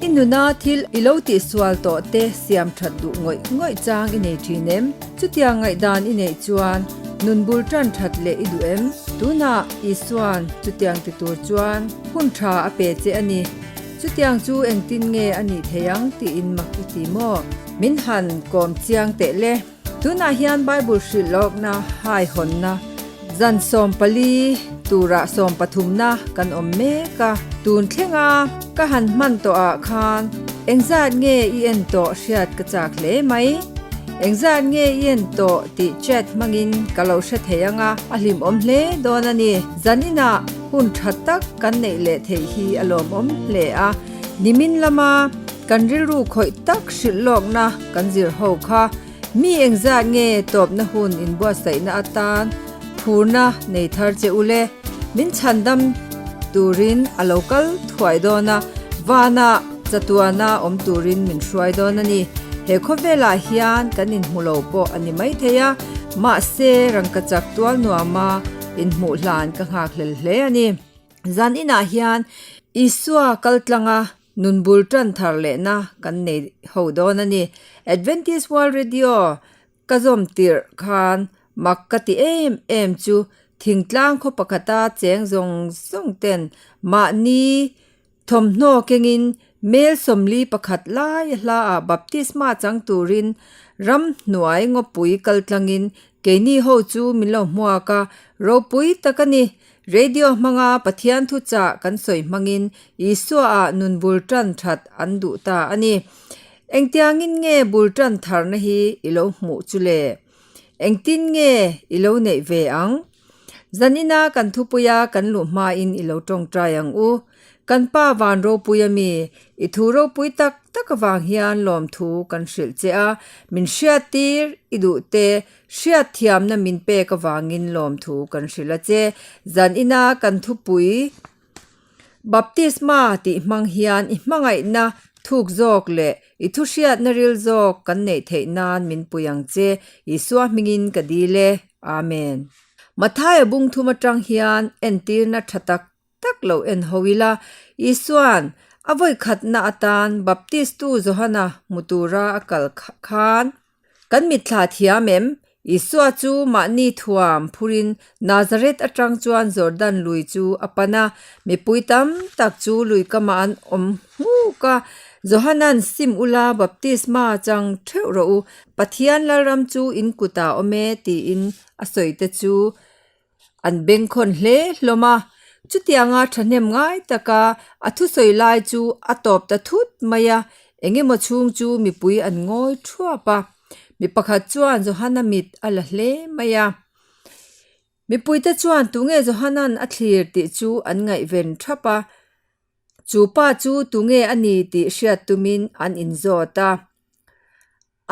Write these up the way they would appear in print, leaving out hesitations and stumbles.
I nuna thil i lo tihsual tawh te siam that duh ngawih ngawih chang i nei thin em? Chutiang ngaihdan i neih chuan nun bul tan that leh i duh em? Tunah Isuan chutiang ti tur chuan hun tha a pe che a ni. Chutiang chu engtin nge a nih thei ang tiin mak i ti maw? Min han kawm chiang teh le. Tunah hian Bible hrilh lawkna haihawnna zan 14 turah 13na kan awm mek a. Tun thlenga ka han hman tawhah khan engzat nge i en tawh hriat ka chak hle mai. Engzat nge i en tawh tih chat hmangin ka lo hre thei anga a hlimawm hle dawn a ni. Zaninah hun tha tak kan neih leh theih hi a lawmawm hle a. Nimin lama kan rilru khawih tak hrilh lawkna kan zir ho kha mi engzat nge tawpna hun inbuatsaihna atan phurna nei thar che u le. Min chhandam turin a lo kal thuai dawn a, vanah chatuana awm turin min hruai dawn a ni. He khawvelah hian kan inhmu lo pawh a ni maithei a, mahse rangkachak tual nuama inhmuh hlan ka nghakhlel hle a ni. Zan inah hian Isua kaltlanga nun bul tan thar lehna kan nei ho dawn a ni. Adventist World Radio ka zawm tirh khan mak ka ti em em chu thingtlang khaw pakhata cheng zawng zawng ten mahni thawmhnaw kengin mel 41 lai a hla ah baptisma chang turin ramhnuai ngawpui kaltlangin keini ho chu min lo hmuak a, ropui tak a ni. Radio hmanga Pathian thuchah kan sawi hmangin Isua-ah nun bul tan that an duh ta a ni. Engtiangin nge bul tan tharna hi i lo hmuh chu le? Engtin nge i lo neih ve ang? Zanina kan thupuia kan luh hmain i lo tawngtai ang u. Kan Pa van ropui a mi, i thu ropui tak tak avang hian lawmthu kan hrilh che a, min hriattir i duh te Hriatthiamna min pek avangin lawmthu kan hrilh a che. Zan ina kan thupui Baptisma tih hmang hian i hmangaihna thuk zawk leh i thuhriatna ril zawk kan neih theih nan min pui ang che. Isua hmingin ka dil e. Amen. Mathaia bung thum atang hian entirna tha tak tak lo en ho ila, Isua'n a vawikhatna atan Baptistu Johana hmu tura a kal khan kan mitthla thiam em? Isua chu mahni thuam phurin Nazareth atang chuan Jordan lui chu a pan a, mipui tam tak chu lui kamah an awm nghuk a. Johana'n sim ula baptisma chang theuh rawh u, Pathian Lalram chu in kutah awm e tiin a sawi te chu An bengkhawn hle hlawm a, chutianga thahnem ngai taka a thusawi lai chu a tawp ta thut mai a, engemaw chhung chu mipui an ngawi thuap a. Mi pakhat chuan Johana mit a la hle mai a. Mipuite chuan tunge Johana'n a thlir tih chu an ngaihven thap a, chu pa chu tunge a ni tih hriat tumin an inzawt a.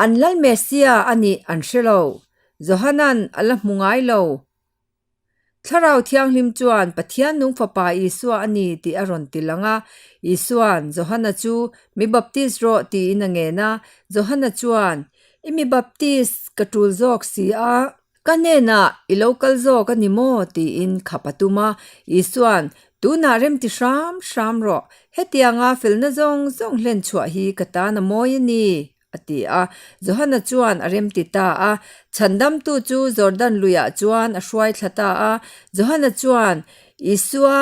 An Lal Messia a nih an hre lo. Johanan a la hmu ngai lo. Thlarau Thianghlim chuan Pathian nung Fapa Isua a ni tih a rawn ti lang a. Isua'n Johana chu mi baptis rawh tiin a ngen a. Johana chuan, I mi baptis ka tul zawk si a. Ka hnenah i lo kal zawk a ni maw? tiin khap a tum a. Isua'n, Tunah remti hram hram rawh. Hetianga felna zawng zawng hlen chhuah hi ka tan a mawi a ni, a ti a. Johana chuan a remti ta a. Chhandamtu chu Jordan luiah chuan a hruai thla ta a. Johana chuan Isua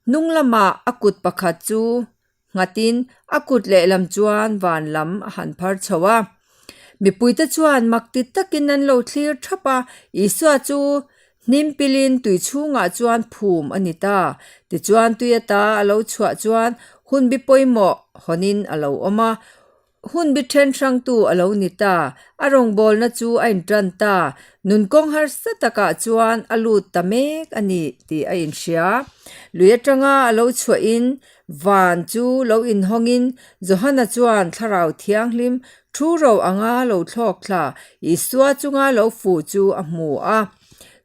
hnung lamah a kut pakhat chu nghatin a kut lehlam chuan van lam a han phar chho a. Mipuite chuan mak ti takin an lo thlir thap a, Isua chu hnim pilin tui chhungah chuan phum a ni ta. Tichuan tui ata a lo chhuah chuan hunbi pawimawh hawnin a lo awm a. Hun bi then hrangtu a lo ni ta. A rawngbawlna chu a intan ta. Nunkawng harsa takah chuan a lut ta mek a ni tih a inhria. Lui atanga a lo chhuahin van chu lo inhawngin Johana chuan Thlarau Thianghlim thu ro anga lo thlawk thla Isua chunga lo fu chu a hmu a.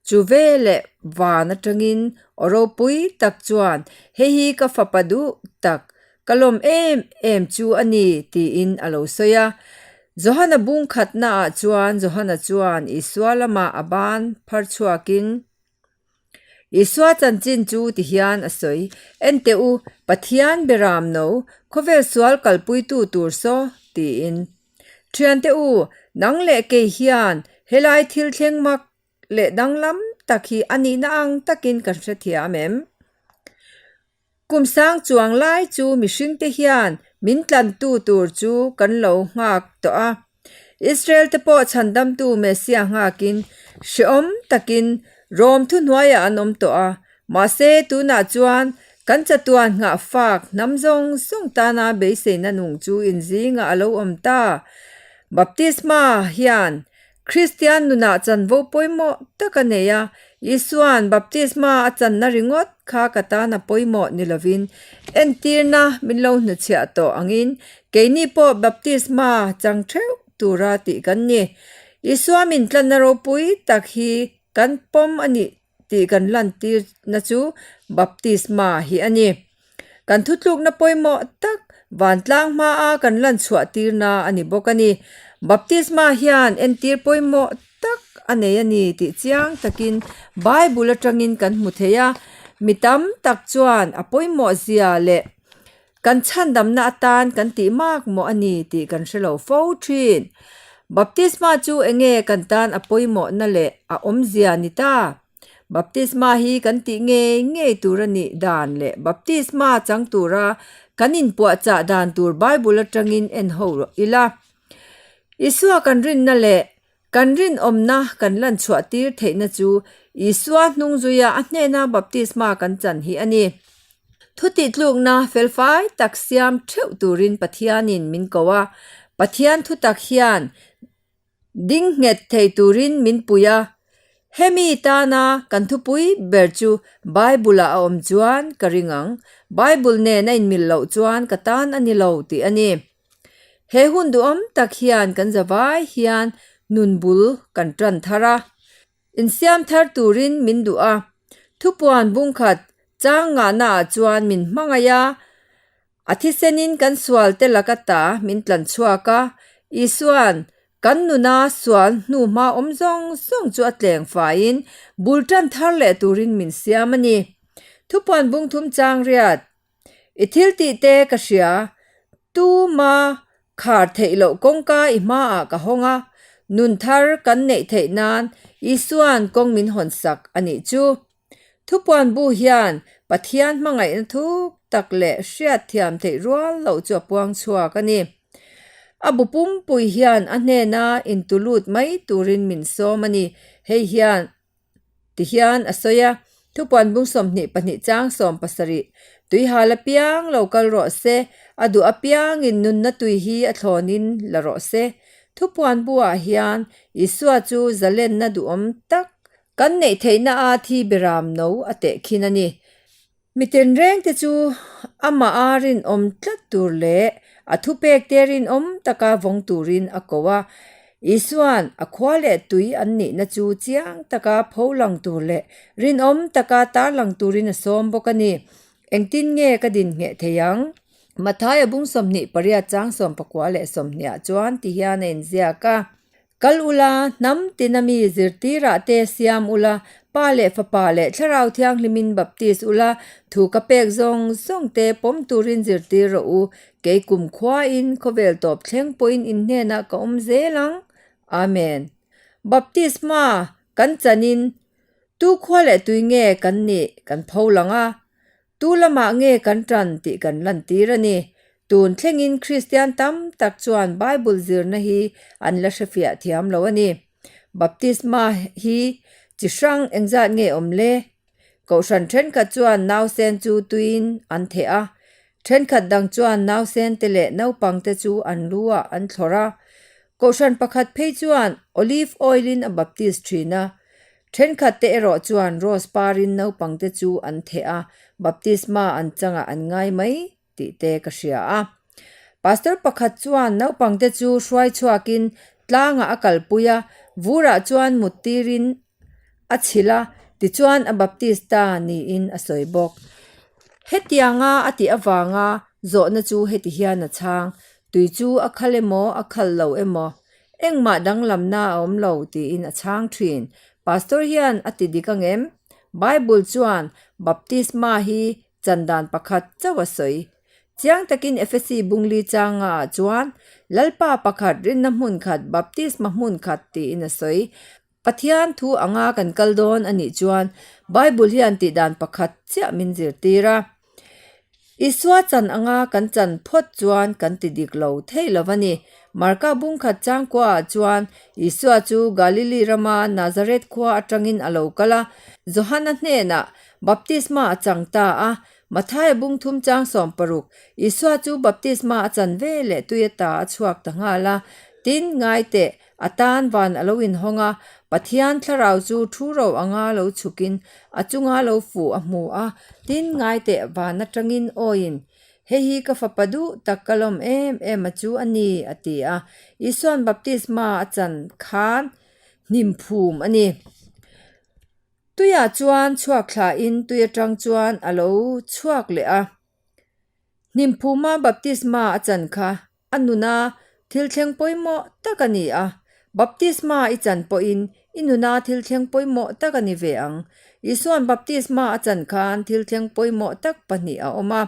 Chu veleh van atangin aw ropui tak chuan, Hei hi ka fapa duh tak, Ka lawm em em chu a ni, tiin a lo sawi a. Johana bung khatnaah chuan Johana chuan Isua lamah a ban phar chhuakin, Isua chanchin chu ti hian a sawi, En teh u, Pathian beram no, khawvel sual kalpuitu tur saw, tiin. Thiante u, nang leh kei hian helai thil thleng mak leh danglam tak hi a nihna ang takin kan hrethiam em? Kum sang chuang lai chu mihringte hian min tlantu tur chu kan lo nghak tawh a. Israel te pawh chhandamtu Messiah nghakin hrehawm takin Rom thuhnuaiah an awm tawh a. Mahse, tunah chuan kan chatuan nghah fak hnam zawng zawng tana beiseina nung chu inzingah a lo awm ta. Baptisma hian Kristian nunah chanvo pawimawh tak a nei a, Isua'n baptisma a channa ringawt kha ka tan a pawimawh ni lovin entirna min lo hnuchhiah tawh angin keini pawh baptisma chang theuh tura tih kan ni. Isua min tlanna ropui tak hi kan pawm a nih tih kan lantirna chu baptisma hi a ni. Kan thutlukna pawimawh tak vantlang hmaa kan lan chhuah tirna a ni bawk a ni. Baptisma hian entir pawimawh tak a nei a ni tih chiang takin Bible atangin kan hmu thei a. Mi tam tak chuan a pawimawh zia leh kan chhandamna atan kan tih mak mawh a ni tih kan hre lo fo thin. Baptisma chu enge kan tan a pawimawhna leh a awmzia ni ta? Baptisma hi kan tih ngei ngei tur a nih dan leh baptisma chang tura kan inpuahchah dan tur Bible atangin en ho rawh ila. Isua kan rinna leh kan rinawmna kan lan chhuah tir theihna chu Isua hnung zuia a hnena baptisma kan chan hi a ni. Thutihtlukna felfai tak siam theuh turin Pathianin min ko a, Pathian thutak hian Ding nghet thei turin min pui a, hemi tana kan thupui ber chu Bible-ah a awm chuan ka ring ang, Bible nen a inmil loh chuan ka tan a ni lo tih a ni. He hun duhawm tak hian kan zavai hian nun bul kan tan thar a, insiam thar turin min duh a, thupuan bungkhat chang ngahnaah chuan min hmangaih a, A thisenin kan sualte laka ta min tlan chhuak a, Isua'n kan nuna sual hnuhma awm zawng zawng chu a tleng faiin bul tan thar leh turin min siam a ni. Thupuan bungthum chang riat, I thil tih te ka hria, tuma khar theih loh kawngka i hmaah ka hawng a, nun thar kan neih theih nan Isua'n kawng min hawnsak a nih chu. Thupuan bu hian Pathian hmangaihna thuk tak leh hriatthiam theih rual loh chu a puang chhuak a ni. A bu pumpui hian a hnena intulut mai turin min sawm a ni. Hei hian ti hian a sawi a, Thupuan bung 22 chang 70, Tuihal apiang lo kal rawh se, a duh apiangin nunna tui hi a thlawnin la rawh se. Thupuan buah hian Isua chu zalenna duhawm tak Kan neih theihna a thi beram no a teh khin a ni. Mi tinrengte chu amah a rinawm tlat tur leh a thupekte rinawm taka vawng turin a ko a. Isua'n a khua leh tui an nihna chu chiang taka pho lang tur leh rinawm taka tarlang turin a sawm bawk a ni. Engtin nge ka din ngheh thei ang? Mathaia bung 28 chang 19 leh 20 ah chuan ti hian a inziak a. Kal ula, hnam tina mi zirtirah te siam ula, Pa leh Fapa leh Thlarau Thianghlimin baptis ula, thu ka pek zawng zawng te pawm turin zirtir rawh u, kei kum khuain khawvel tawp thleng pawhin in hnenah ka awm zel ang. Amen. Baptisma kan chanin tu khua leh tui nge kan nih kan pho lang a, Tu lamah nge kan ṭan tih kan lantir a ni. Tun thlengin Kristian tam tak chuan Bible zirna hi an la hrefiah thiam lo a ni. Baptisma hi chi hrang engzat nge awm le? Kohhran ṭhenkhat chuan nausen chu tuiin an theh a, ṭhenkhat dang chuan nausen te leh naupang te chu an lu ah an thlawrh a. Kohhran pakhat phei chuan olive oil in a baptist ṭhin a, Thenkhat te erawh chuan rose parin naupang te chu an theh a, baptisma an changah an ngai mai tih te ka hria a. Pastor pakhat chuan naupang te chu hruai chhuakin tlangah a kalpui a, vurah chuan mut tirin a chhilh a, tichuan a baptista niin a sawi bawk. Hetianga a tih avanga zawhna chu heti hian a chhang, Tui chu a khal emaw a khal lo emaw? Engmah danglamna a awm lo tiin a chhang thin. Pastor hian a ti dik ang em? Bible chuan baptisma hi chan dan pakhat chauh a sawi. Chiang takin Efesi bungli changa ah chuan Lalpa pakhat rinna hmun khat baptisma hmun khat tiin a sawi. Pathian thu anga kan kal dawn a nih chuan Bible hian tihdan pakhat chiah min zirtir a. Isua chan anga kan chan phawt chuan kan ti dik lo thei lo a ni. Marka bungkhat changkua ah chuan Isua chu Galili rama Nazareth khua atangin a lo kal a, Johana hnenah baptisma a chang ta a. Mathaia bungthum chang 16, Isua chu baptisma a chan ve leh tui ata a chhuak ta nghal a. Tin, ngai teh, A tan van a lo inhawng a, Pathian thlarau chu thu ro anga lo chhukin a chunga lo fuh a hmu a, tin ngaiteh van atangin awiin, Hei hi ka fapa duh tak ka lawm em em a chu a ni, a ti a. Isua'n baptisma a chan khan hnim phum a ni. Tuiah chuan chhuak thlain tui atang chuan a lo chhuak leh a. Hnimphuma baptisma a chan kha a nuna thil thleng pawimawh tak a ni a. Baptisma i chan pawhin i nuna thil thleng pawimawh tak a ni ve ang. Isua'n baptisma a chan khan thil thleng pawimawh tak pahnih a awm a.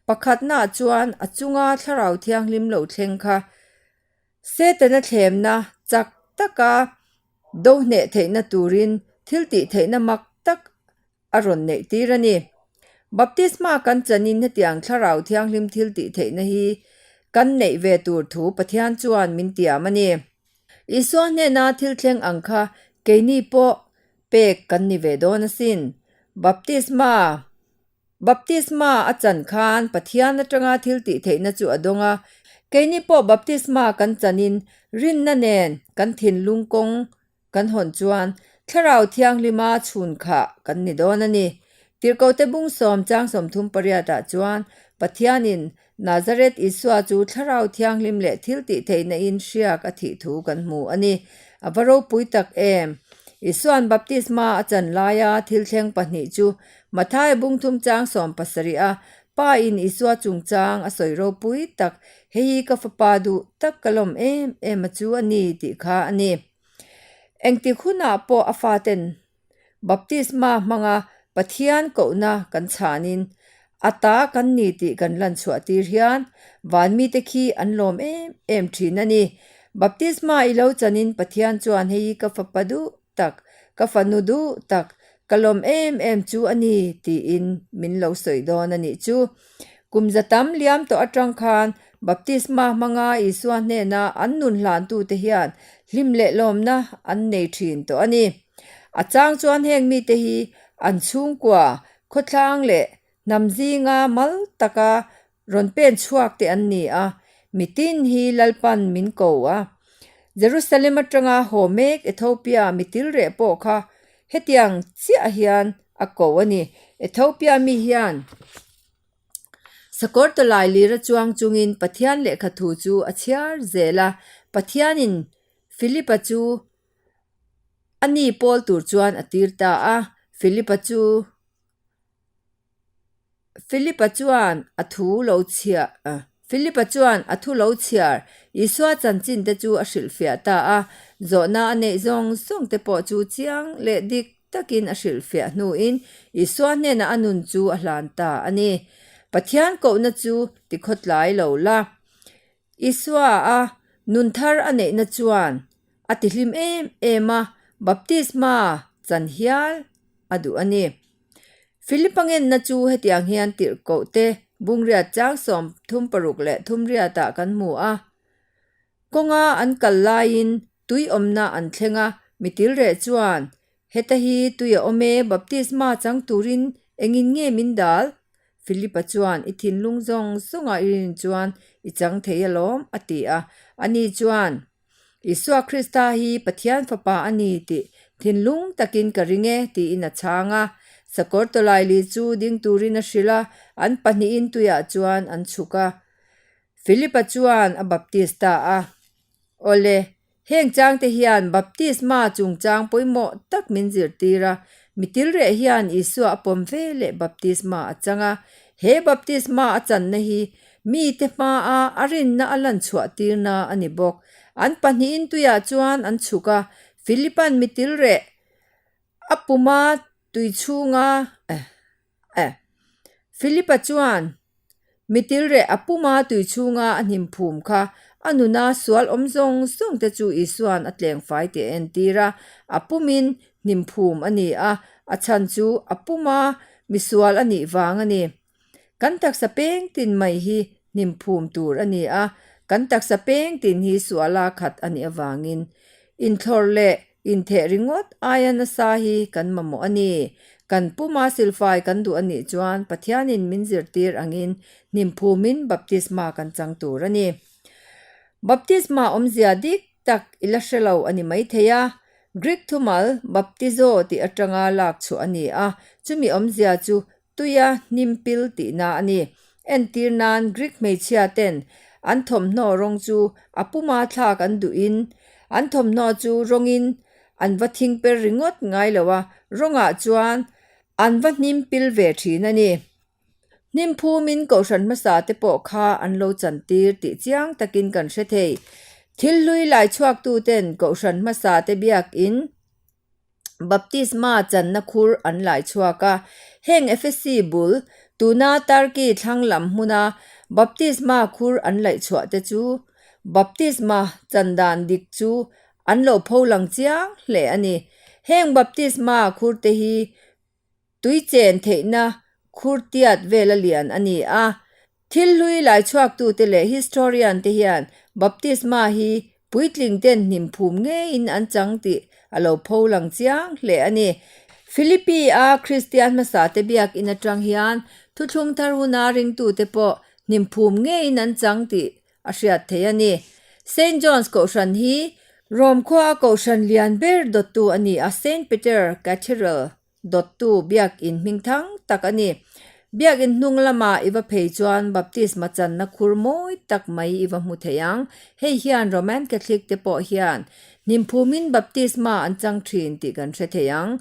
Pakhatnaah chuan a chunga Thlarau Thianghlim lo thleng kha Setana thlemna chak taka do hneh theihna turin thil tih theihna mak tak a rawn neih tir a ni. Baptisma kan chanin hetiang Thlarau Thianghlim thil tih theihna hi kan neih ve tur thu Pathian chuan min tiam a ni. Isua hnena thil thleng ang kha keini pawh pek kan ni ve dawn asin. Baptisma Baptisma a chan khan Pathian atanga thil tih theihna chu a dawng a. Keini pawh baptisma kan chanin rinna nen kan thinlung kawng Kan hawn chuan Thlarau Thianghlima chhun kha kan ni dawn a ni. Tirhkohte bung sawm chang 38 ah chuan Pathianin Nazareth Isua chu Thlarau Thianghlim leh thil tih theihna in hriak a thih thu kan hmu a ni. A va ropui tak em! Isua'n baptisma a chan laia thil thleng pahnih chu Matthai bung thum chang 70 a Pa in Isua chungchang a sawi ropui tak, Hei hi ka fapa duh tak ka lawm em em a chu a ni tih kha a ni. Engtik hunah pawh a faten baptisma hmanga Pathian kohna kan chhanin a ta kan ni tih kan lan chhuah tir hian van mite khi an lawm em em thin a ni. Baptisma i lo chanin Pathian chuan hei hi ka fapa duh tak, ka fanu duh tak, ka lawm em em chu a ni tiin min lo sawi dawn a nih chu. Kum za tam liam tawh atang khan baptisma hmanga Isua hnena an nun hlantute hian hlim leh lawmna an nei thin tawh a ni. A chang chuan heng mite hi an chhungkua, khawthlang leh hnam zinga mal taka rawn pen chhuak te an ni a, mitin hi Lalpan min ko a. Jerusalem atanga haw mek Ethiopia mitil reh pawh kha hetiang chiah hian a ko a ni. Ethiopia mi hian sakawr tawlai lira chuang chungin Pathian lehkha thu chu a chhiar zel a, Pathianin Philipa chu a ni pawl tur chuan a tir ta a, Philipa chu. Philipa chuan a thu lo chhiar Philipa chuan a thu lo chhiar Isua chanchin te chu a hrilhfiah ta a, zawhna a neih zawng zawng te pawh chu chiang leh dik takin a hrilhfiah hnuin Isua hnenah a nun chu a hlan ta a ni. Pathian kohna chu tikhawtlai lo la. Isua a nun thar a neihna chuan a tihlim em em a, baptisma chan hial a duh a ni. Philipa ngenna chu hetiang hian tirhkoh te bungriat chang 36 leh thumriatah kan hmu a. Kawnga an kal laiin tui awmna an thleng a, mitilreh chuan, Heta hi tui a awm e, baptisma chang turin engin nge min dal? Philipa chuan, I thinlung zawng zawnga i rin chuan i chang thei alawm, a ti a. Ani chuan, Isua Krista hi Pathian Fapa a ni tih thinlung takin ka ring e, tiin a chhang a. Sakawr tawlaili chu ding turin a hrilh a, an pahnihin tuiah chuan an chhuk a. Philipa chuan a baptis ta a. Awle, heng changte hian baptisma chungchang pawimawh tak min zirtir a, mitilreh hian Isua a pawm ve leh baptisma a chang a. He baptisma a channa hi mite hmaa a rinna a lan chhuah tirna a ni bawk. An pahnihin tuiah chuan an chhuk a, Philipa'n mitilreh a puma. Tui chhunga eh Philip-a chuan mitilreh a puma tui chhunga a hnim phum kha a nuna sual awm zawng zawng te chu Isua'n a tleng fai tih a entir a, a pumin hnim phum a ni a, a chhan chu a puma misual a nih vang a ni. Kan taksa peng tin mai hi hnim phum tur a ni a, kan taksa peng tin hi suala khat a nih avangin inthlawr leh Intheh ringawt aia nasa hi kan mamawh a ni. Kan puma silfai kan duh a nih chuan Pathianin min zirtir angin hnimphumin baptisma kan chang tur a ni. Baptisma awmzia dik tak i la hre lo a ni maithei a. Greek thumal baptizo tih atanga lak chhuah a ni a, chumi awmzia chu tuia hnimpil tihna a ni. Entir nan Greek hmeichhia ten an thawmhnaw rawng chu a puma thlak an duhin an thawmhnaw chu rawngin an va thing per ringawt ngai lo a, rawngah chuan an va hnimpil ve thin a ni. Hnimphumin kohhran hmasa te pawh kha an lo chantir tih chiang takin kan hre thei. Thil hlui lai chhuaktu ten kohhran hmasa te biakin Baptisma channa khur an lai chhuak a. Heng Ephesi bul, tuna Turkey thlang lam hmuna baptisma khur an laih chhuah te chu baptisma chan dan dik chu an lo pho lang chiang hle a ni. Heng baptisma khur te hi Tui chen theihna khur tiat vela lian a ni a. Thil hlui lai chhuaktute leh historian te hian baptisma hi puitling ten hnim phum ngeiin an chang tih a lo pho lang chiang hle a ni. Philippi a Kristian hmasa te biakin atang hian thuthlung thar huna ringtute pawh hnim phum ngeiin an chang tih a hriat theih a ni. Saint John's Kohhran hi Rome khua a Kohhran lian ber dawttu a ni a, Saint Peter Cathedral Dawttu Biakin hming thang tak a ni. Biakin hnung lama i va phei chuan baptisma channa khur mawi tak mai i va hmu thei ang. Hei hian Roman Catholic te pawh hian hnimphumin baptisma an chang thin tih kan hre thei ang.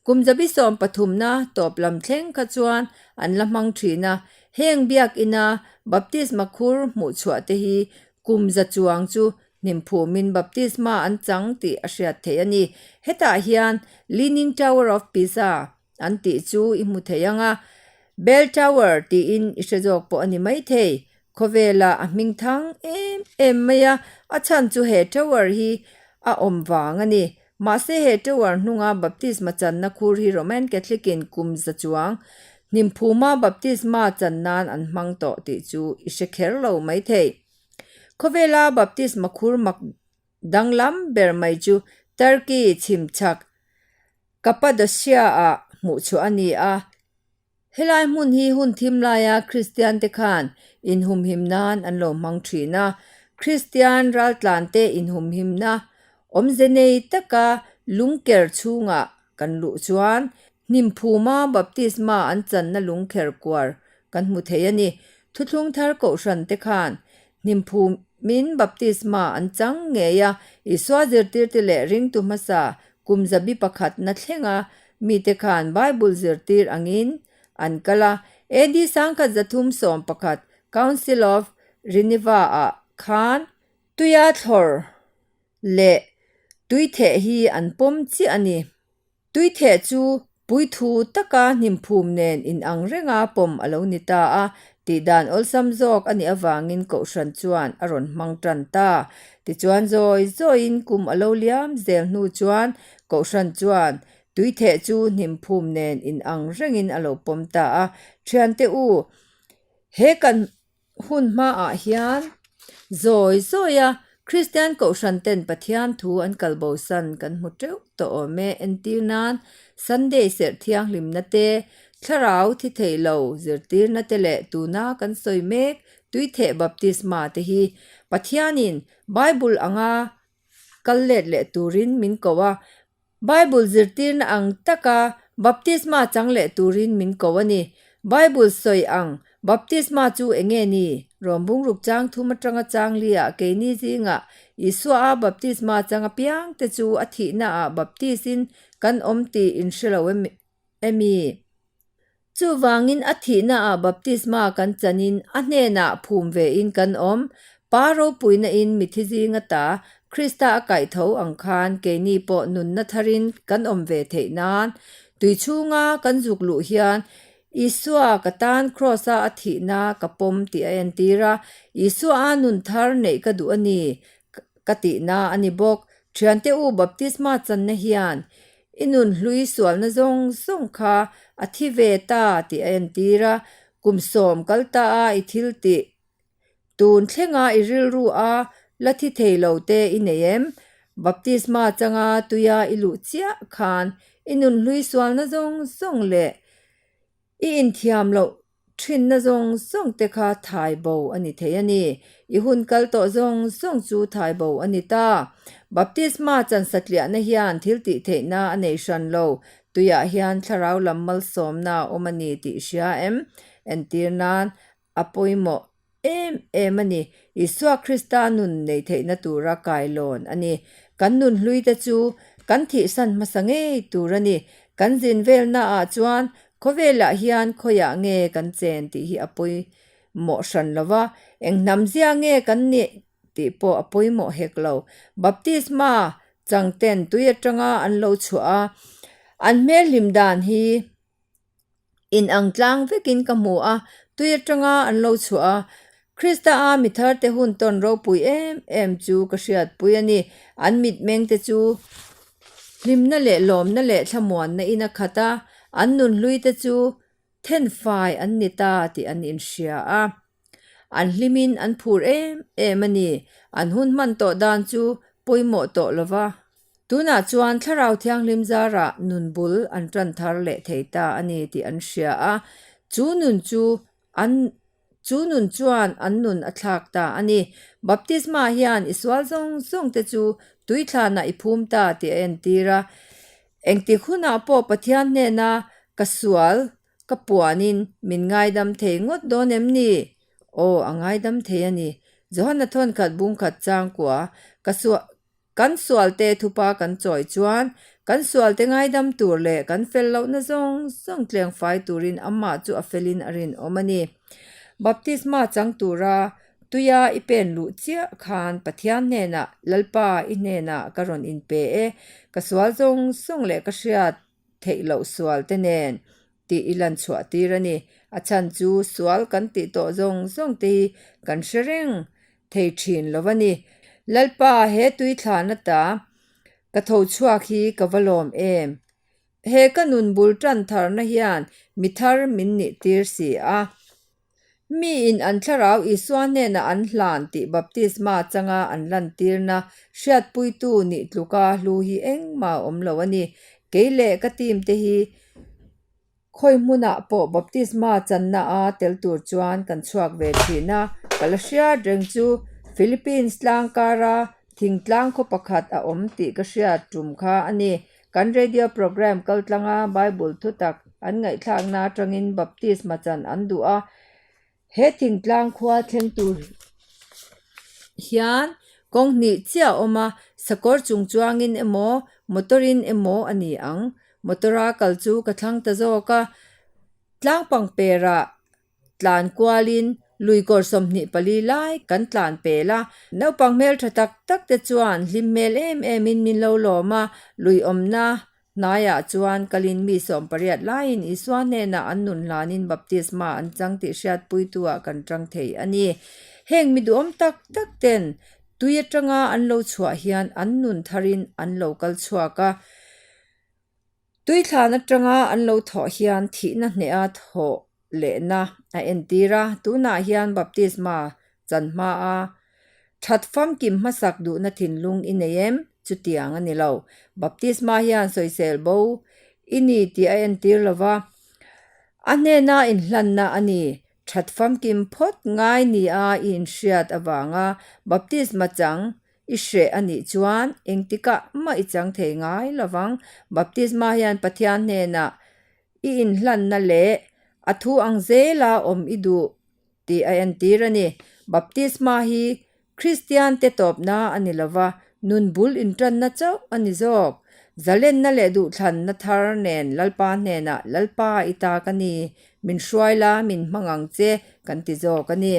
Kum zabi sawm pathumna tawp lam thleng kha chuan an la hmang thin a. Heng biakina baptisma khur hmuh chhuah te hi kum za chuang chu Hnimphumin baptisma an chang tih a hriat theih a ni. Hetah hian Leaning Tower of Pisa an tih chu i hmu thei ang a, Bell Tower tiin i hre zawk pawh a ni maithei. Khawvelah a hming thang em em mai a, a chhan chu he tower hi a awm vang a ni. Mahse he tower hnunga baptisma channa khur hi Roman Catholic-in kum za chuang hnimphuma baptisma chan nan an hmang tawh tih chu i hre kher lo maithei. Khawvela baptisma khur mak danglam ber mai chu Turkey chhimchhak Cappadocia-ah hmuh chhuah a ni a. Helai hmun hi hun thim laia Kristian te khan inhumhim nan an lo hmang thin a. Kristian raltlante inhumhimna awmze nei taka lungker chhungah kan luh chuan Hnimphuma baptisma an channa lungkher kuar kan hmu thei a ni. Thuthlung thar kohhran te khan hnimphumin baptisma an chang ngei a, Isua zirtirte leh ringtu hmasa kum zabi pakhatna thlenga mite khan Bible zirtir angin an kal a. AD 1311 Council of Geneva-ah khan tuia thlawr leh tuitheh hi an pawm chiah a ni. Tuitheh chu puithu taka hnimphum nen inang renga pawm a lo ni ta a, tihdan awlsam zawk a nih avangin Kohhran chuan a rawn hmang tan ta. Tichuan zawi zawiin kum a lo liam zel hnu chuan Kohhran chuan tuitheh chu hnimphum nen inang rengin a lo pawm ta a, Thiante u, he kan Hun hmaah hian zawi zawia Kristian Kohhran ten Pathian thu an kal bosan kan hmu teuh tawh awm e. Entir nan Sunday serh thianghlimna te, thlarau thi thei lo zirtirna te leh tuna kan sawi mek tuitheh baptisma te hi Pathianin Bible anga kal let leh turin min ko a, Bible zirtirna ang taka baptisma chang leh turin min ko a ni. Bible sawi ang baptisma chu eng nge ni? Rom bungruk chang thum atanga chang liah keini zingah Isua a baptisma chang apiang te chu a thihnaah baptis-in kan awm tih in hre lo emi? Chuvangin a thihnaah baptisma kan chanin a hnenah phum vein kan awm. Pa ropuinain mithi zinga ta Krista a kaih tho ang khan keini pawh nunna tharin kan awm ve theih nan. Tui chhunga kan zuk luh hian Isua ka tan Kraws-a a thihna ka pawm tih a entir a, Isua a nun thar neih ka duh a ni ka tihna a ni bawk. Thiante u baptisma channa hian i nun hlui sualna zawng zawng kha a thi ve ta tih a entir a, kum sawm kal ta a i thil tih Tun thlenga i rilru a la thi thei lo te i nei em? Baptisma changa tuia i luh chiah khan i nunhlui sualna zawng zawng leh i inthiam loh thinna zawng zawng te kha thai bo a ni thei a ni. I hun kal tawh zawng zawng chu thai bo a ni ta. Baptisma chan satliahna hian thil tih theihna a nei hran lo. Tuiah hian thlarau lam malsawmna a awm a ni tih hria em? Entir nan A pawimawh em em a ni. Isua Krista nun nei theihna tura kailawn a ni. Kan nun hluite chu kan thihsan hmasa ngei tur a ni. Kan zin velnaah chuan khawvelah hian khawiah nge kan chen tih hi a pawimawh hran lo va, eng hnam zia nge kan nih tih pawh a pawimawh hek lo. Baptisma changten tui atanga an lo chhuah a, an hmel hlim dan hi Inang tlang vekin ka hmu a, tui atanga an lo chhuah a, Krista a mi tharte hun tawn ropui em em chu ka hriatpui a ni. An mitmeng te chu hlimna leh lawmna leh thlamuanna in a khat a, an nunhlui te chu thenfai an ni ta tih an inhria a. An hlimin an phur em em a ni. An hun hman tawh dan chu pawimawh tawh lo va. Tunah chuan Thlarau Thianghlim zarah nun bul an tan thar leh thei ta a ni tih an hria a. Chu nun chu an chu nun chuan an nun a thlak ta a ni. Baptisma hian i sual zawng zawng te chu tuithlanah i phum ta tih a entir a. Engtik hunah pawh Pathian hnena ka sual Ka puanin min ngaidam thei ngawt dawn em ni? Aw, a ngaidam thei a ni. Johana thawnkhat bungkhat changkua, ka suah kan sualte thupa kan chawi chuan kan sualte ngaidam tur leh kan fel lohna zawng zawng tlengfai turin amah chu a felin a rinawm a ni. Baptisma chang tura tuia i pen luh chiah khan Pathian hnenah, Lalpa, i hnenah ka rawn inpe e, ka sual zawng zawng leh ka hriat theih loh sual te nen tih i lan chhuah tir a ni. A chhan chu sual kan tih tawh zawng zawng te hi kan hre reng thei thin lo a ni. Lalpa he tui thlan ata ka tho chhuak hi ka va lawm em? He ka nun bul tan tharna hian mi thar min nih tir si a. Miin an thlarau Isua hnenah an hlan tih baptisma changa an lantirna hriatpuitu nih tluka hlu hi engmah a awm lo a ni. Kei leh ka team te hi khawi hmunah pawh baptisma channa a tel tur chuan kan chhuak ve thin a. Ka la hriat reng chu Philippines tlang kara thingtlang khaw pakhat a awm tih ka hriat tum kha a ni. Kan radio program kaltlanga Bible thutak an ngaihthlakna atangin baptisma chan an duh a, he thingtlang khua thleng tur hian kawng hnih chiah a awm a, sakawr chung chuangin emaw motor in emaw a ni ang. Motor a kal chu ka thlang ta zawk a, tlang pangperah Tlan kualin lui kawr 24 lai kan tlan pel a, naupang hmeltha tak tak te chuan hlim hmel em emin min lo lawm a, lui awmna hnaiah chuan kalin mi 18 laiin Isua hnenah an nun hlanin baptisma an chang tih hriatpuitu-ah kan tang thei a ni. Heng mi duhawm tak tak ten tui atanga an lo chhuah hian an nun tharin an lo kal chhuak a. Tuithlan atanga an lo thawh hian thihna hneha thawh lehna a entir a, tunah hian baptisma chan hmaa that famkim hmasak duhna thinlung i nei em? Chutiang a ni lo. Baptisma hian sawisel bo i ni tih a entir lo va, a hnena inhlanna a ni. That famkim phawt ngai nia i inhriat avanga baptisma chang I hreh a nih chuan engtikah mah i chang thei ngai lo vang. Baptisma hian Pathian hnenah i inhlanna leh a thu ang zela awm i duh tih a entir a ni. Baptisma hi Kristiante tawpna a ni lo va, nun bul intanna chauh a ni zawk. Zalenna leh duhthlanna thar nen Lalpa hnenah Lalpa i ta ka ni, Min hruai la, min hmang ang che, kan ti zawk a ni.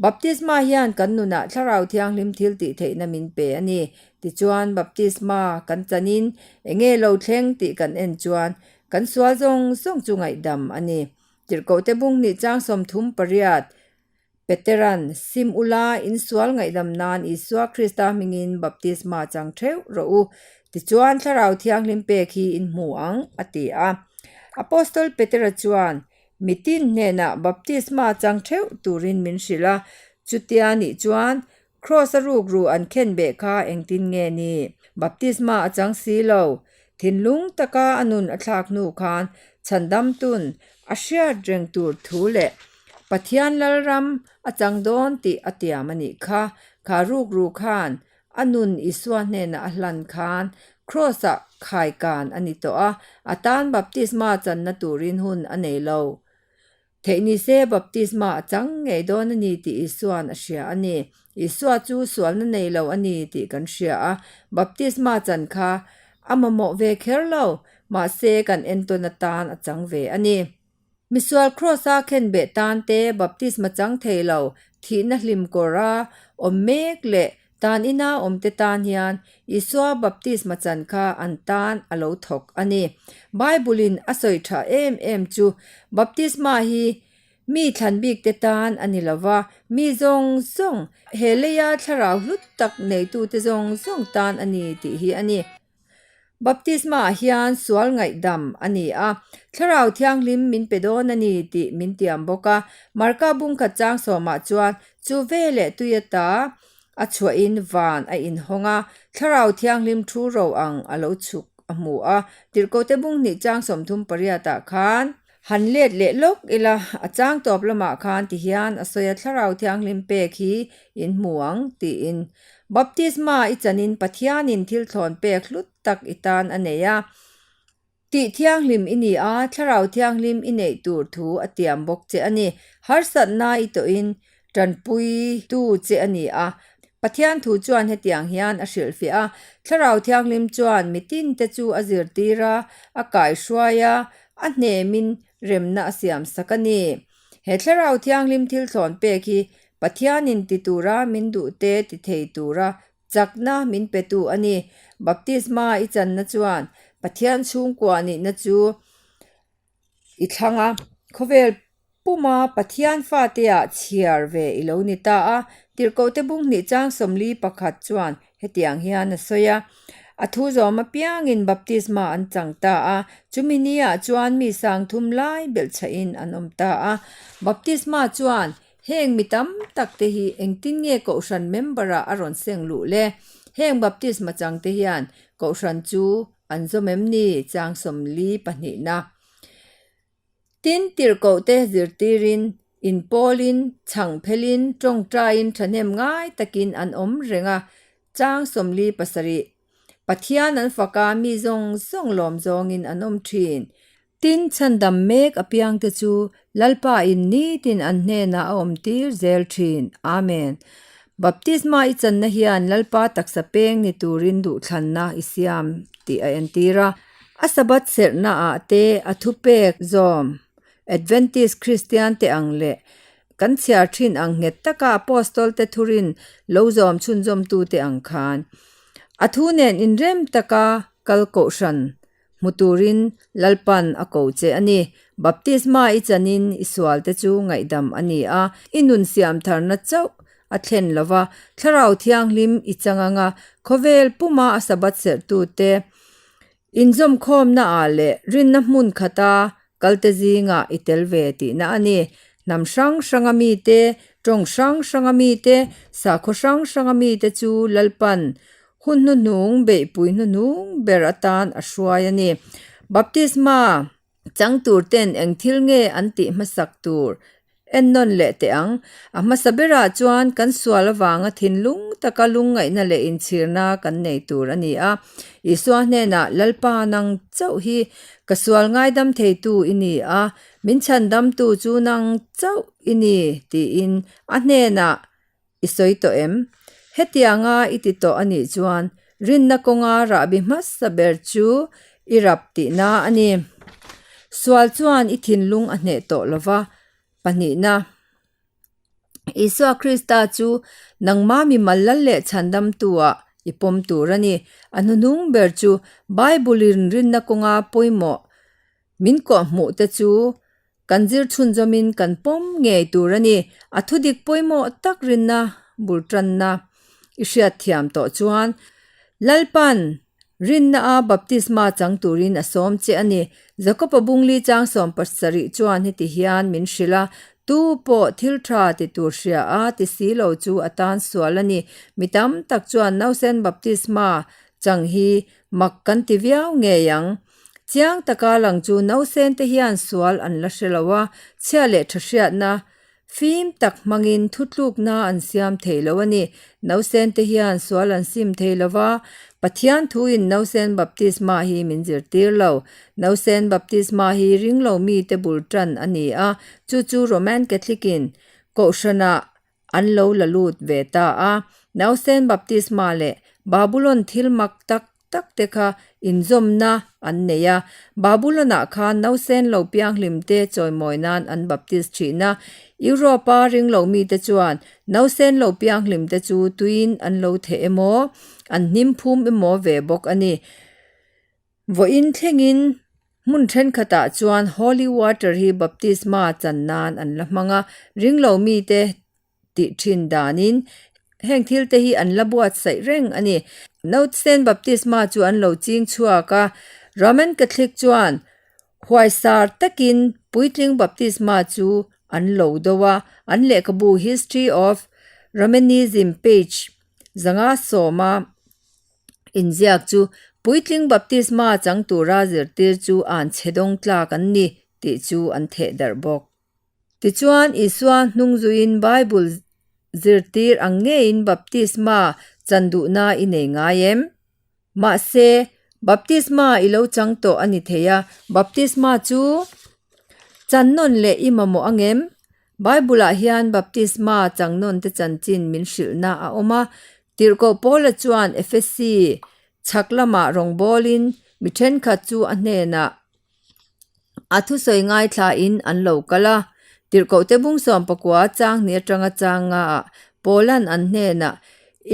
Baptisma hian kan nunah Thlarau Thianghlim thil tih theihna min pe a ni. Tichuan, baptisma kan chanin eng nge lo thleng tih kan en chuan. Kan sual zawng zawng chu ngaihdam a ni. Tirhkohte bung hnih chang 38. Petera'n, Sim ula, in sual ngaihdam nan Isua Krista hmingin baptisma chang theuh rawh u, tichuan Thlarau Thianghlim pek hi in hmu ang, a ti a. Apostol Petera chuan, Mitin hnenah baptisma chang theuh turin min hrilh a, chutia nih chuan Kraws-a rukru an khenbeh kha engtin nge ni? Baptisma a chang si lo. Thinlung taka a nun a thlak hnu khan chhandamtun a hriat reng tur thu leh Pathian Lalram a chang dawn tih a tiam a nih kha. Kha rukru khan a nun Isua hnenah a hlan khan Kraws-ah khaikan a ni tawh a, a tan baptisma channa turin hun a nei lo. Theih ni se baptisma a chang ngei dawn a ni tih Isua'n a hria a ni. Isua chu sualna nei lo a ni tih kan hria a, baptisma chan kha a mamawh ve kher lo, mahse kan entawn atan a chang ve a ni. Misual Kraws-a khenbeh tan te baptisma chang thei lo, thihna hlim kawra awm mek leh Tan ina awmte tan hian Isua baptisma chan kha an tan a lo thawk a ni. Bible-in a sawi tha em em chu baptisma hi mi thlan bikte tan a ni lo va, mi zawng zawng, he leia thlarau hlut tak neitute zawng zawng tan a ni tih hi a ni. Baptisma ah hian sual ngaihdam a ni a, Thlarau Thianghlim min pe dawn a ni tih min tiam bawk a. Marka bungkhat chang sawmah chuan chu veleh tui ata a chhuahin van a inhawng a, Thlarau Thianghlim thu ro ang a lo chhuk a hmu a. Tirhkohte bung hnih chang 38 ah khan han let leh lawk ila, a chang tawp lamah khan ti hian a sawi a, Thlarau Thianghlim pek hi in hmu ang tiin. Baptisma i chanin Pathianin thil thlawn pek hlut tak i tan a nei a. Tih thianghlim i ni a, Thlarau Thianghlim i neih tur thu a tiam bawk che a ni. Harsatna i tawhin tanpuitu che a ni a. Pathian thu chuan hetiang hian a hrilhfiah a, Thlarau Thianghlim chuan mitinte chu a zirtir a, a kaihruai a, a hnemin remna a siamsak a ni. He Thlarau Thianghlim thil thlawn pek hi Pathianin ti tura min duhte ti thei tura chakna min petu a ni. Baptisma i channa chuan Pathian chhungkua nihna chu i thlang a, khawvel puma Pathian fateah chhiar ve i lo ni ta a. Tirhkohte bung hnih chang 41 chuan hetiang hian a sawi a, A thu zawm apiangin baptisma an chang ta a, chumi niah chuan mi sang thum lai belhchhahin an awm ta a. Baptisma chuan Heng mi tam tak te hi engtin nge Kohhran member ah a rawn seng luh le? Heng baptisma chang te hian Kohhran chu an zawm em ni? Chang 42 na. Tin, tirhkoh te zirtirin, inpawlin, chhang phelin, tawngtaiin thahnem ngai takin an awm reng a. Chang 47. Pathian an fak a, mi zawng zawng lawm zawngin an awm thin. Tin, chhandam mek apiangte chu Lalpa in nitin an hnenah a awm tir zel thin. Amen. Baptisma i channa hian Lalpa taksa peng ni turin duhthlanna i siam tih a entir a. A Sabbath serhna ah te a thupek zawm Adventist Kristian te ang leh kan chhiar thin ang nghet taka Apostol te thurin lo zawm chhunzawmtu te ang khan a thu nen inrem taka kal kohhran Hmu turin Lalpan a ko che a ni. Baptisma i chanin i sualte chu ngaihdam a ni a, i nun siam tharna chauh a thlen lo va, Thlarau Thianghlim i chang anga khawvel puma a Sabbath serhtute inzawmkhawmnaah leh rinna hmun khata kalte zingah i tel ve tihna a ni. Hnam hrang hranga mite, tawng hrang hranga mite, sakhaw hrang hranga mite chu Lalpan Hun hnuhnung beihpui hnuhnung ber atan a hruai a ni. Baptisma chang tur ten eng thil nge an tih hmasak tur ennawn leh teh ang. A hmasa berah chuan kan sual avanga thinlung taka lungngaihna leh inchhirna kan nei tur a ni a. Isua hnenah, Lalpa nang chauh hi ka sual ngaidam theitu i ni a, min chhandamtu chu nang chauh i ni, tiin a hnenah I sawi tawh em? Hetianga i ti tawh a nih chuan rinna kawnga rahbi hmasa ber chu i rap tihna a ni. Sual chuan i thinlung a hneh tawh lo va. Pahnihna, Isua Krista chu nangma mimal lal leh chhandamtu-ah i pawm tur a ni. A hnuhnung ber chu Bible-in rinna kawnga pawimawh. Min kawhhmuh te chu kan zir chhunzawmin kan pawm ngei tur a ni. A thudik pawimawh tak rinna bul tanna i hriatthiam tawh chuan Lalpan rinna a baptisma chang turin a sawm che a ni. Jakoba bungli chang 70 chuan heti hian min hrilh a, Tu pawh thil tha ti tur hria a ti si lo chu a tan sual a ni. Mi tam tak chuan nausen baptisma chang hi mak kan ti viau ngei ang. Chiang taka lang chu nausen te hian sual an la hre lo a, chhia leh tha hriatna fim tak hmangin thutlukna an siam thei lo a ni. Nausen te hian sual an sim thei lo va, Pathian thuin nausen baptisma hi min zirtir lo. Nausen baptisma hi ringlo mite bul tan a ni a, chu chu Roman Catholic-in Kohhranah An lo la lut ve ta a. Nausen baptisma leh Babulon thil mak tak tak te kha inzawmna an nei a. Babulon-ah khan nausen lo pianghlim te chawimawi nan an baptis thin a. Europe-a ringlo mite chuan nausen lo pianghlim te chu tuiin an lo theh emaw, an hnim phum emaw ve bawk a ni. Vawiin thlengin hmun thenkhatah chuan holy water hi baptisma chan nan an la hmang a, ringlo mite tih thin danin heng thil te hi an la buatsaih reng a ni. Nausen baptisma chu an lo ching chhuak a, Roman Catholic chuan huaisar takin puitling baptisma chu an lo do a, an lehkhabu History of Romanism page 510 a Inziak chu puitling baptisma chang tura zirtir chu an chhe dawng tlak an ni tih chu an theh darh bawk. Tichuan, Isua hnung zuiin Bible zirtir ang ngeiin baptisma chan duhna i nei ngai em? Mahse, baptisma i lo chang tawh a ni thei a, baptisma chu chan nawn leh i mamawh ang em? Bible-ah hian baptisma chang nawn te chanchin min hrilhna a awm a. Tirhkoh Paula chuan Efesi chhak lamah rawngbawlin mi thenkhat chu a hnenah a thusawi ngaithlain an lo kal a. Tirhkohte bung 19 chang hnih atanga chang ngaah Paula'n an hnenah,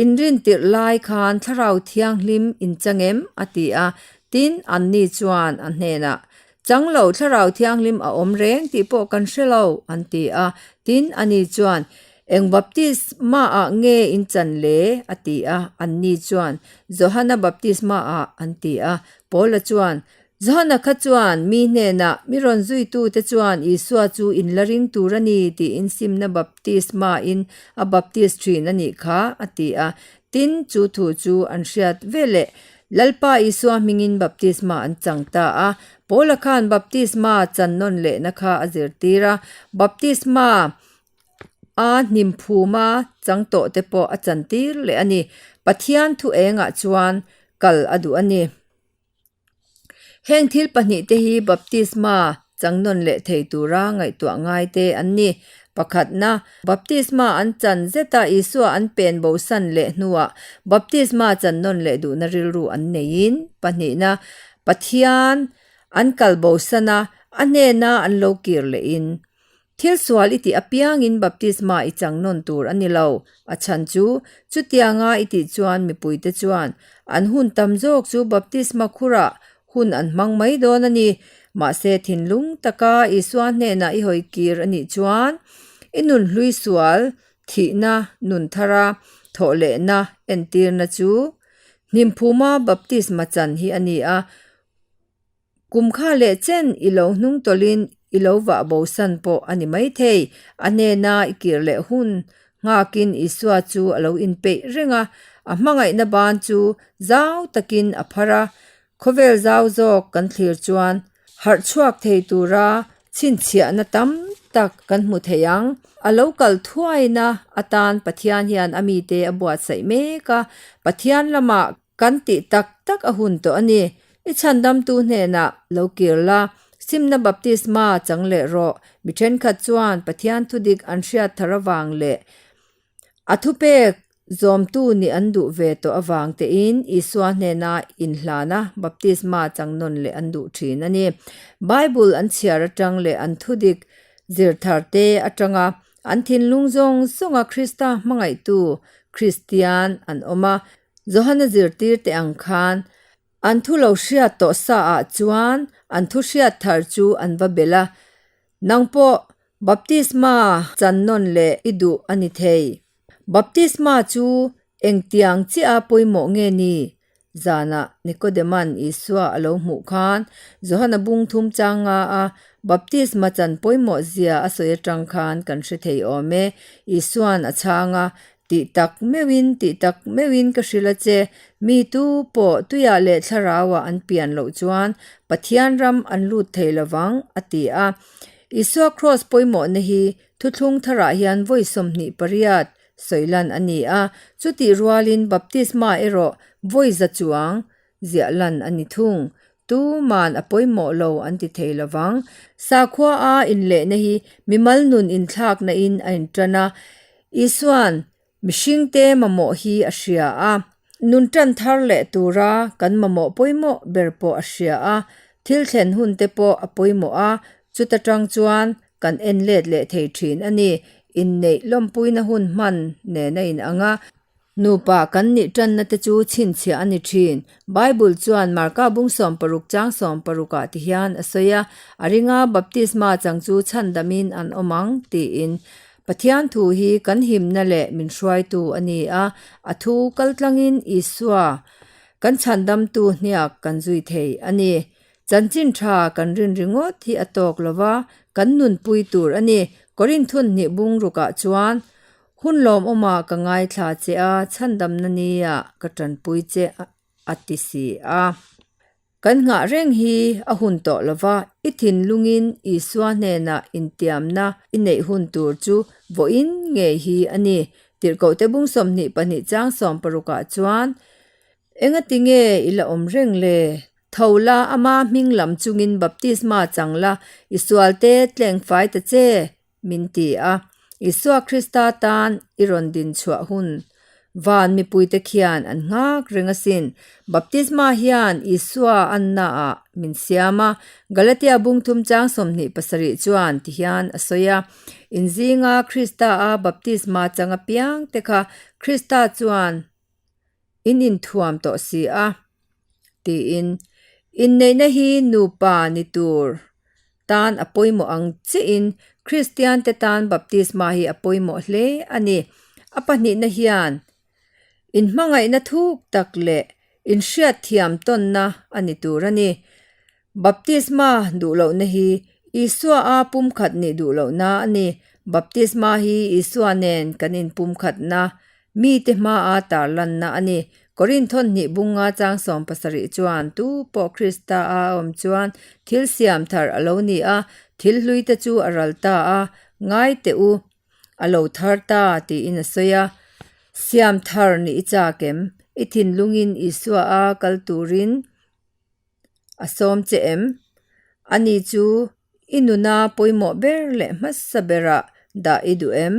Inrin tirh lai khan Thlarau Thianghlim in chang em? a ti a. Tin, anni chuan a hnenah, Chang lo Thlarau Thianghlim a awm reng tih pawh kan hre lo, an ti a. Tin, ani chuan, Eng baptisma-ah nge in chan le? a ti a. Anni chuan, Johana baptisma-ah, an ti a. Paula chuan, Johana kha chuan mi hnenah, Mi rawn zuitute chuan Isua chu in la ring tur a ni tiin simna baptisma-in a baptis thin a nih kha, a ti a. Tin, chu thu chu an hriat veleh Lalpa Isua hmingin baptisma an chang ta a. Paula khan baptisma chan nawn lehna kha a zirtir a, baptisma a hnim phuma chang tawh te pawh a chantir leh a ni. Pathian thu engah chuan kal a duh a ni. Heng thil pahnihte hi baptisma chang nawn leh thei tura ngaihtuah ngai te an ni. Pakhatna, baptisma an chan zeta Isua an pen bosan leh hnuah baptisma chan nawn leh duhna rilru an neiin. Pahnihna, Pathian an kal bosan a, a hnena an lo kir lehin. Thil sual i tih apiangin baptisma i chang nawn tur a ni lo. A chhan chu, chutianga i tih chuan mipuite chuan an hun tam zawk chu baptisma khurah hun an hmang mai dawn a ni. Mahse, thinlung taka Isua hnenah i hawi kir a nih chuan i nun hlui sual thihna nun thara thawh lehna entirna chu hnimphuma baptisma chan hi a ni a. Kum kha leh chen i lo hnung tawlhin i lo vah bosan pawh a ni maithei. A hnena i kir leh hun nghakin Isua chu a lo inpeih reng a, a hmangaihna ban chu zau takin a phar a. Khawvel zau zawk kan thlir chuan harh chhuak thei tura chhinchhiahna tam tak kan hmu thei ang. A lo kal thuaina atan Pathian hian a mite a buatsaih mek a, Pathian lamah Kan tih tak tak a hun tawh a ni. I chhandamtu hnenah lo kir la, simna baptisma chang leh rawh. Mi thenkhat chuan Pathian thudik an hriat thar avang leh a thupek zawmtu nih an duh ve tawh avang tein Isua hnena inhlana baptisma chang nawn leh an duh thin a ni. Bible an chhiar atang leh an thudik zir thar te atanga an thinlung zawng zawnga Krista hmangaihtu Kristian an awm a. Johana zirtir teh ang khan. An thu lo hriat tawh sa ah chuan an thu hriat thar chu an va belh a, Nang pawh baptisma chan nawn leh i duh a ni thei. Baptisma chu engtiang chiah a pawimawh nge ni? Zanah Nikodema'n Isua a lo hmuh khan Johana bung thum chang nga a baptisma chan pawimawh zia a sawi atang khan kan hre thei awm e. Isua'n a chhang a, Tih tak meuhin, tih tak meuhin ka hrilh a che, mi tu pawh tuiah leh thlarauah an pian loh chuan Pathian ram an lut thei lovang, a ti a. Isua kraws pawimawhna hi thuthlung tharah hian vawi 28 sawi lan a ni a, chutih rualin baptisma erawh vawi za chuang ziah lan a ni thung. Tuman a pawimawh lo an ti thei lovang. Sakhua a inlehna hi mimal nun inthlakna in a intan a, Isuan mihringte mamawh hi a hria a, nun tan thar leh tura kan mamawh pawimawh ber pawh a hria a, thil thlen hun te pawh a pawimawh a, chuta tang chuan kan en let leh thei thin a ni. Inneih lawmpuina hun hman nen a inang a. Nupa kan nih tanna te chu chhinchhiah a ni thin. Bible chuan Marka bung 60 chang 60 ah ti hian a sawi a, A ringa baptisma chang chu chhandamin an awm ang, tiin. Pathian thu hi kan himna leh min hruaitu a ni a, a thu kaltlangin Isua kan chhandamtu hniak kan zui thei a ni. Chanchin tha kan rin ringawt hi a tawk lova, kan nunpui tur a ni. Korinthun hnih bung rukah chuan Hun lawmawmah ka ngaithla che a, chhandamna nia ka tanpui che a ti si a. Kan nghah reng hi a hun tawh lova, i thinlungin Isua hnenah intiamna i neih hun tur chu vawiin ngei hi a ni. Tirhkohte bung 22 chang 60 ah chuan, Engati nge i la awm reng le? Tho la, ama hming lam chungin baptisma chang la, i sualte tlengfai ta che! Min ti a, Isua Krista tan i rawn din chhuah hun van mipuite khian an nghak reng asin. Baptisma hian Isua annaah min siam a, Galatia bung thum chang 27 chuan ti hian a sawi a, In zinga Krista-a baptisma chang apiangte kha Krista chuan in inthuam tawh si a, tiin inneihna hi nupa ni tur tan a pawimawh ang chiahin Kristiante tan baptisma hi a pawimawh hle a ni. A pahnihna hian inhmangaihna thuk tak leh inhriatthiam tawnna a ni tur a ni. Baptisma duh lohna hi Isua a pumkhat nih duh lohna a ni. Baptisma hi Isua nen kan inpumkhatna, mite hmaa tarlanna a ni. Korinthon hnih bunga chang 70 chuan tu pawh Krista a awm chuan thil siam thar a lo ni a, thil hluite chu a ral ta a, ngai teh u, a lo thar ta tiin a sawi a. Siam thar nih i chak em? I thinlungin Isua a kal turin A sawm che em? Ani chu i nuna pawimawh ber leh hmasa berah dah i duh em?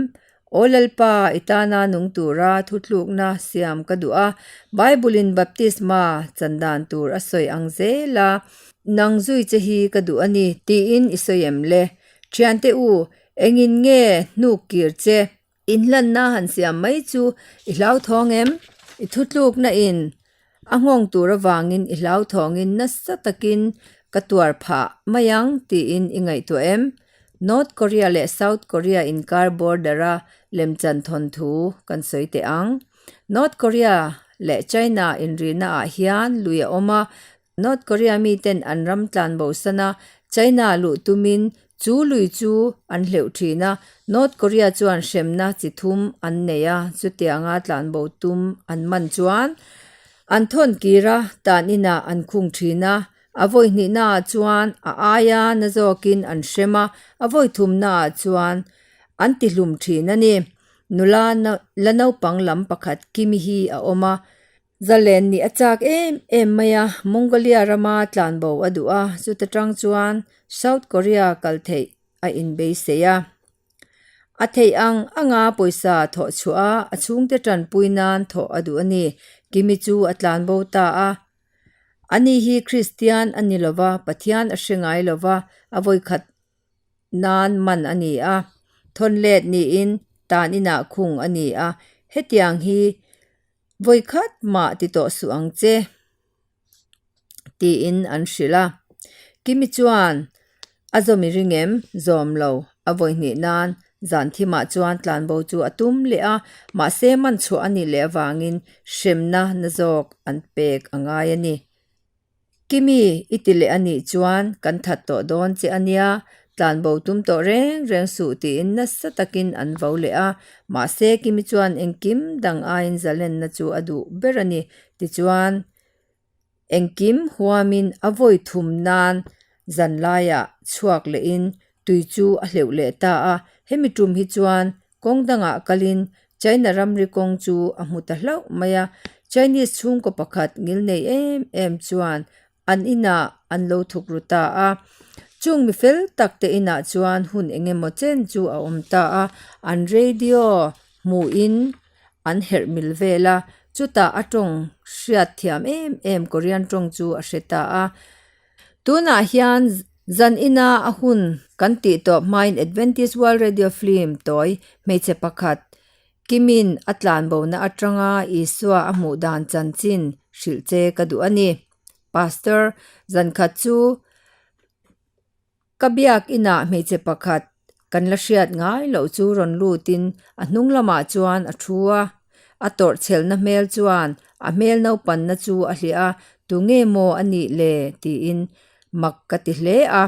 Aw Lalpa, i tana nung tura thutlukna siam ka duh a, Bible-in baptisma chan dan tur a sawi ang zel a, nang zui che hi ka duh a ni, tiin i sawi em le? Thiante u, engin nge hnuk kir che? Inhlanna han siam mai chu i hlauthawng em? I thutlukna in a nghawng tur avangin i hlauthawngin nasa takin ka tuar phah mai ang tiin i ngaihtuah em? North Korea leh South Korea inkar border-a lemchan thawnthu kan sawi teh ang. North Korea leh China inrihna ah hian lui a awm a, North Korea miten an ram tlan bosan a, China luh tumin chu lui chu an hleuh thin a, North Korea chuan hremna chi thum an nei a, chutianga tlanbo tum an man chuan an thawn kir a, tan inah an khung thin a, a vawi hnihnaah chuan a aia na zawkin an hrem a, a vawi thumnaah chuan an tihlum thin a ni. Nula la naupang lam pakhat Kimi hi a awm a. Zalen nih a chak em em mai a, Mongolia rama tlanbo a duh a, chuta tang chuan South Korea kal theih a inbeisei a. A theih ang anga pawisa thawh chhuah a, a chhungte tanpui nan thawh a duh a ni. Kimi chu a tlanbo ta a. Ani hi Kristian a ni lova, Pathian a hre ngai lova, a vawikhat nan man a ni a, thawn let niin tan inah khung a ni a, hetiang hi Vawi khat mah ti tawh suh ang che. Tiin an hrilh a. Kimi chuan a zawm i ring em? Zawm lo. A vawi hnih nan zan thimah chuan tlanbo chu a tum leh a, mahse man chhuah a nih leh avangin hremna na zawk an pek a ngai a ni. Kimi i ti leh a nih chuan kan that tawh dawn che a nia, tlanbo tum tawh reng reng suh tiin nasa takin an vo leh a, mahse Kimi chuan engkim dang aiin zalenna chu a duh ber a ni. Tichuan. Engkim huamin a vawi thum nan zan laiah chhuak lehin tui chu a hleuh leh ta a, hemi tum hi chuan kawng dangah kalin China ramri kawng chu a hmu ta hlauh mai a, Chinese chhungkaw pakhat ngil nei em em chuan an inah an lo thuk ru ta a, chung mi fel tak te inah chuan hun eng emaw chen chu a awm ta a, an radio hmuhin an herh mil vel a, chutah a tawng hriat thiam em em Korean tawng chu a hre ta a. Tunah hian zan ina a hun kan tih tawp hmain Adventist World Radio film tawi hmeichhe pakhat Kimin a tlanbona atanga Isua a hmuh dan chanchin hrilh che ka duh a ni. Pastor, zan khat chu Ka biak inah hmeichhe pakhat kan la hriat ngai loh chu rawn lutin a hnung lamah chuan a thu a. A tawrh chhelna hmel chuan a hmel naupanna chu a hliah a, tunge maw a nih le tiin mak ka ti hle a.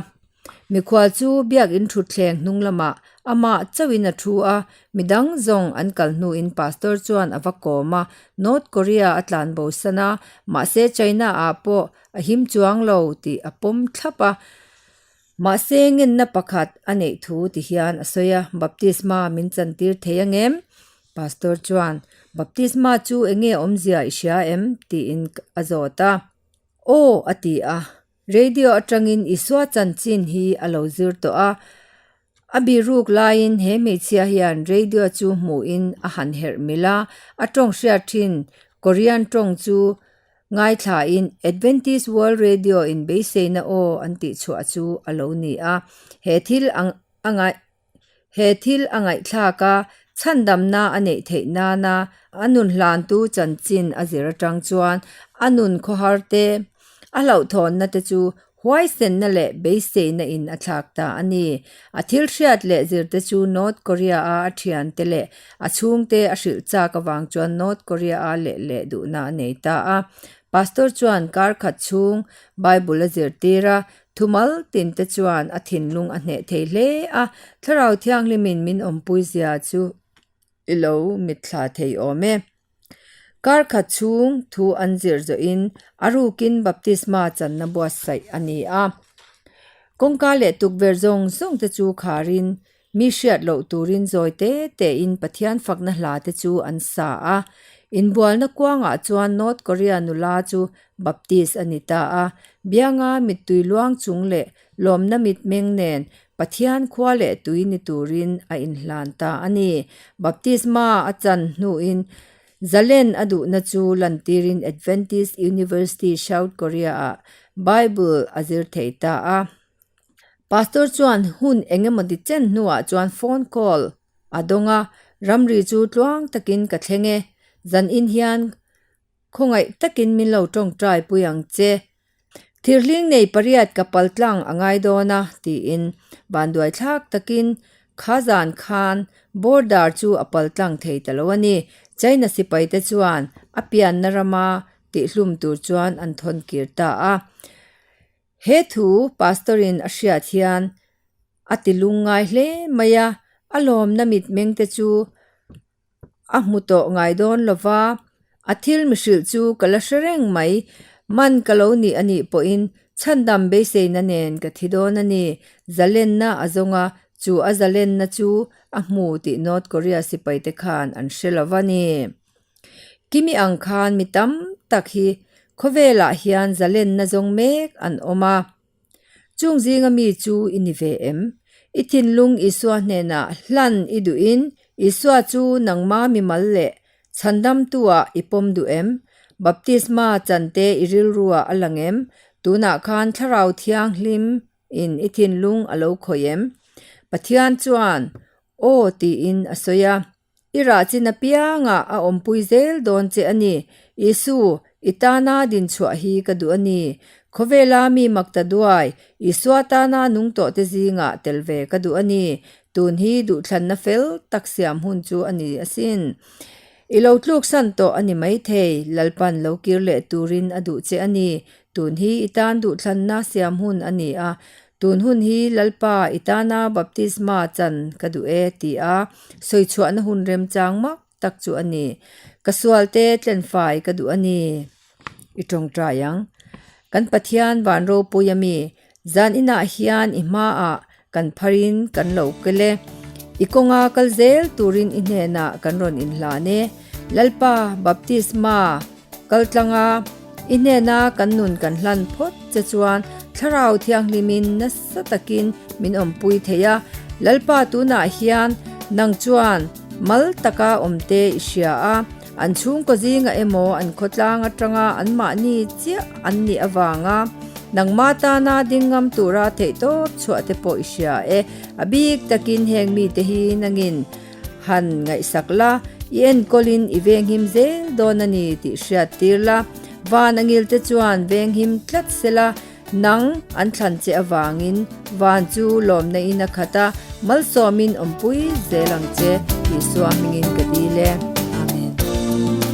Mikhual chu biak in thutthleng hnung lamah amah chauhin a thu a, midang zawng an kal hnuin pastor chuan a va kawm a, North Korea a tlanbo san a, mahse China ah pawh A him chuang lo tih a pawm thlap a, mahse ngenna pakhat a neih thu ti hian a sawi a, Baptisma min chantir thei ang em? Pastor chuan, Baptisma chu eng nge awmzia i hria em? tiin a zawt a. Aw a ti a, radio atangin Isua chanchin hi a lo zir tawh a, A biruk laiin he hmeichhia hian radio chu hmuhin a han herh milh a, a tawng hriat thin Korean tawng chu ngaithlain Adventist World Radio in beiseina aw an tih chhuah chu a lo ni a. He thil a he thil a ngaihthlak a, chhandamna a neih theih nana a nun hlantu chanchin a zir atang chuan a nun khawhar te, a hlauhthawnna te chu Huaisenna leh beiseina in a thlak ta a ni. A thil hriat leh zirte chu North Korea-a a thiante leh a chhungte a hrilh chak avang chuan North Korea-a leh leh duhna a nei ta a. Pastor chuan kar khat chhung Bible a zirtir a, thumal tinte chuan a thinlung a hneh thei hle a, Thlarau Thianghlimin min awmpui zia chu i lo mitthla thei awm e. Kar khat chhung thu an zir zawhin a rukin baptisma channa buatsaih a ni a. Kawngka leh tukverh zawng zawng te chu kharin mi hriat loh turin zawi te tein Pathian fakna hla te chu an sa a. Inbualna kuangah chuan North Korea nula chu baptist a ni ta a. Bianga mittui luang chung leh lawmna mitmeng nen Pathian khua leh tui ni turin a inhlan ta a ni. Baptisma a chan hnuin Zalen a duhna chu lantirin Adventist University South Korea-ah Bible a zir thei ta a. Pastor chuan hun engemaw ti chen hnuah chuan phone call a dawng a, Ramri chu tluang takin ka thleng e, zanin hian Khawngaih takin min lo tawngtai pui ang che. Thirhling nei pariat ka pal tlang a ngai dawn a, tiin vanduai thlak takin kha zan khan border chu a pal tlang thei ta lo a ni. China sipaite chuan a pianna rama tihhlum tur chuan an thawn kir ta a. He thu Pastor-in a hriat hian a ti lungngai hle mai a, a lawmna mitmengte chu A hmu tawh ngai dawn lo va, a thil mi hrilh chu ka la hre reng mai. Man ka lo nih a nih pawhin chhandam beiseina nen ka thi dawn a ni. Zalenna a zawng a, chu a zalenna chu a hmu tih North Korea sipaite khan an hre lo va ni. Kimi ang khan mi tam tak hi khawvelah hian zalenna zawng mek an awm a. Chung zinga mi chu i ni ve em? I thinlung Isua hnenah hlan i duhin Isua chu nangma mimal leh chhandamtu-ah i pawm duh em? Baptisma chante i rilruah a lang em? Tunah khan Thlarau Thianghlim in i thinlung a lo khawih em? Pathian chuan, Aw tiin a sawi a. I rah chin apiangah a awmpui zel dawn che a ni. Isu, i tana din chhuah hi ka duh a ni. Khawvela mi mak ta duai, Isua tana nung tawhte zingah tel ve ka duh a ni. Tun hi duhthlanna fel tak siam hun chu a ni asin. I lo tluksan tawh a ni maithei, Lalpan lo kir leh turin a duh che a ni. Tun hi i tan duhthlanna siam hun a ni a, tun hun hi Lalpa i tana baptisma chan ka duh e ti a sawi chhuahna hun remchang mak tak chu a ni. Ka sualte tlenfai ka duh a ni. I tawngtai ang. Kan Pathian van ropui a mi, zan inah hian i hmaah kan pharin kan lo kel e. I kawnga kal zel turin i hnenah kan rawn inhlan e. Lalpa baptisma kal tlanga i hnena kan nun kan hlan phawt che chuan Thlarau Thianghlimin nasa takin min awmpui thei a. Lalpa tunah hian nang chuan mal taka awmte i hria a. An chhungkaw zingah emaw an khawtlang atanga anmahni chiah an nih avanga nangma tana ding ngam tura theihtawp chhuah te pawh i hria e. A bik takin heng mite hi nangin han ngaihsak la, i enkawlin i venghim zel dawn a ni tih hriat tir la. Van angilte chuan venghim tlat sela Nang an thlan che avangin van chu lawmna in a khat a, malsawmin awmpui zel ang che, Isua hmingin ka dil e. Amen.